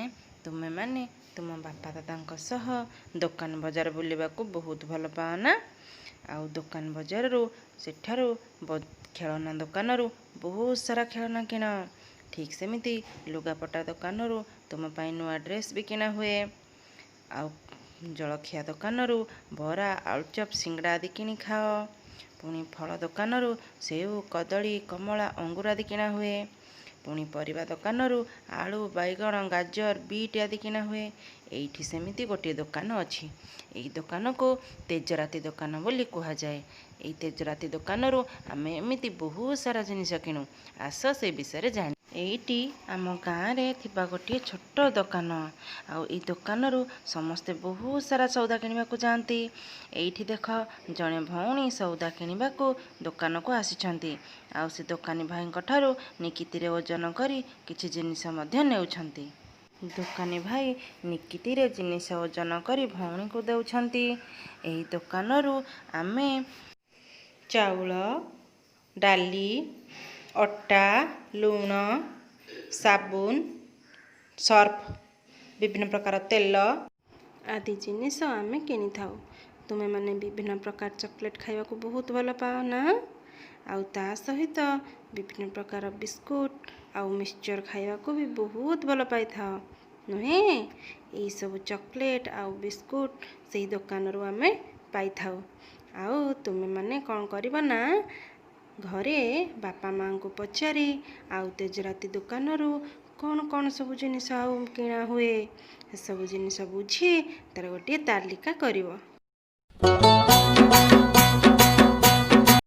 ପିଲାମାନେ, ତୁମେମାନେ ତୁମ ବାପା ଦାଦାଙ୍କ ସହ ଦୋକାନ ବଜାର ବୁଲିବାକୁ ବହୁତ ଭଲ ପାଅ ନା? ଆଉ ଦୋକାନ ବଜାରରୁ, ସେଠାରୁ ଖେଳନା ଦୋକାନରୁ ବହୁତ ସାରା ଖେଳନା କିଣ। ଠିକ୍ ସେମିତି ଲୁଗାପଟା ଦୋକାନରୁ ତୁମ ପାଇଁ ନୂଆ ଡ୍ରେସ୍ ବି କିଣା ହୁଏ। ଆଉ ଜଳଖିଆ ଦୋକାନରୁ ବରା, ଆଳୁଚପ, ସିଙ୍ଗଡ଼ା ଆଦି କିଣି ଖାଅ। ପୁଣି ଫଳ ଦୋକାନରୁ ସେଉ, କଦଳୀ, କମଳା, ଅଙ୍ଗୁର ଆଦି କିଣା ହୁଏ। ପୁଣି ପରିବା ଦୋକାନରୁ ଆଳୁ, ବାଇଗଣ, ଗାଜର, ବିଟ୍ ଆଦି କିଣା ହୁଏ। ଏଇଠି ସେମିତି ଗୋଟିଏ ଦୋକାନ ଅଛି। ଏଇ ଦୋକାନକୁ ତେଜରାତି ଦୋକାନ ବୋଲି କୁହାଯାଏ। ଏଇ ତେଜରାତି ଦୋକାନରୁ ଆମେ ଏମିତି ବହୁତ ସାରା ଜିନିଷ କିଣୁ। ଆସ, ସେ ବିଷୟରେ ଜାଣି। ଏଇଟି ଆମ ଗାଁରେ ଥିବା ଗୋଟିଏ ଛୋଟ ଦୋକାନ। ଆଉ ଏଇ ଦୋକାନରୁ ସମସ୍ତେ ବହୁତ ସାରା ସଉଦା କିଣିବାକୁ ଯାଆନ୍ତି। ଏଇଠି ଦେଖ, ଜଣେ ଭଉଣୀ ସଉଦା କିଣିବାକୁ ଦୋକାନକୁ ଆସିଛନ୍ତି। ଆଉ ସେ ଦୋକାନୀ ଭାଇଙ୍କ ଠାରୁ ନିକିତିରେ ଓଜନ କରି କିଛି ଜିନିଷ ମଧ୍ୟ ନେଉଛନ୍ତି। ଦୋକାନୀ ଭାଇ ନିକିତିରେ ଜିନିଷ ଓଜନ କରି ଭଉଣୀକୁ ଦେଉଛନ୍ତି। ଏହି ଦୋକାନରୁ ଆମେ ଚାଉଳ, ଡାଲି, ଅଟା, ଲୁଣ, ସାବୁନ, ସର୍ଫ, ବିଭିନ୍ନ ପ୍ରକାର ତେଲ ଆଦି ଜିନିଷ ଆମେ କିଣିଥାଉ। ତୁମେମାନେ ବିଭିନ୍ନ ପ୍ରକାର ଚକୋଲେଟ୍ ଖାଇବାକୁ ବହୁତ ଭଲ ପାଅ ନା? ଆଉ ତା ସହିତ ବିଭିନ୍ନ ପ୍ରକାର ବିସ୍କୁଟ ଆଉ ମିକ୍ସଚର୍ ଖାଇବାକୁ ବି ବହୁତ ଭଲ ପାଇଥାଅ, ନୁହେଁ? ଏଇସବୁ ଚକୋଲେଟ୍ ଆଉ ବିସ୍କୁଟ ସେଇ ଦୋକାନରୁ ଆମେ ପାଇଥାଉ। ଆଉ ତୁମେମାନେ କ'ଣ କରିବ ନା, ଘରେ ବାପା ମାଆଙ୍କୁ ପଚାରି ଆଉ ତେଜରାତି ଦୋକାନରୁ କ'ଣ କ'ଣ ସବୁ ଜିନିଷ ଆଉ କିଣା ହୁଏ, ସେସବୁ ଜିନିଷ ବୁଝି ତା'ର ଗୋଟିଏ ତାଲିକା କରିବ।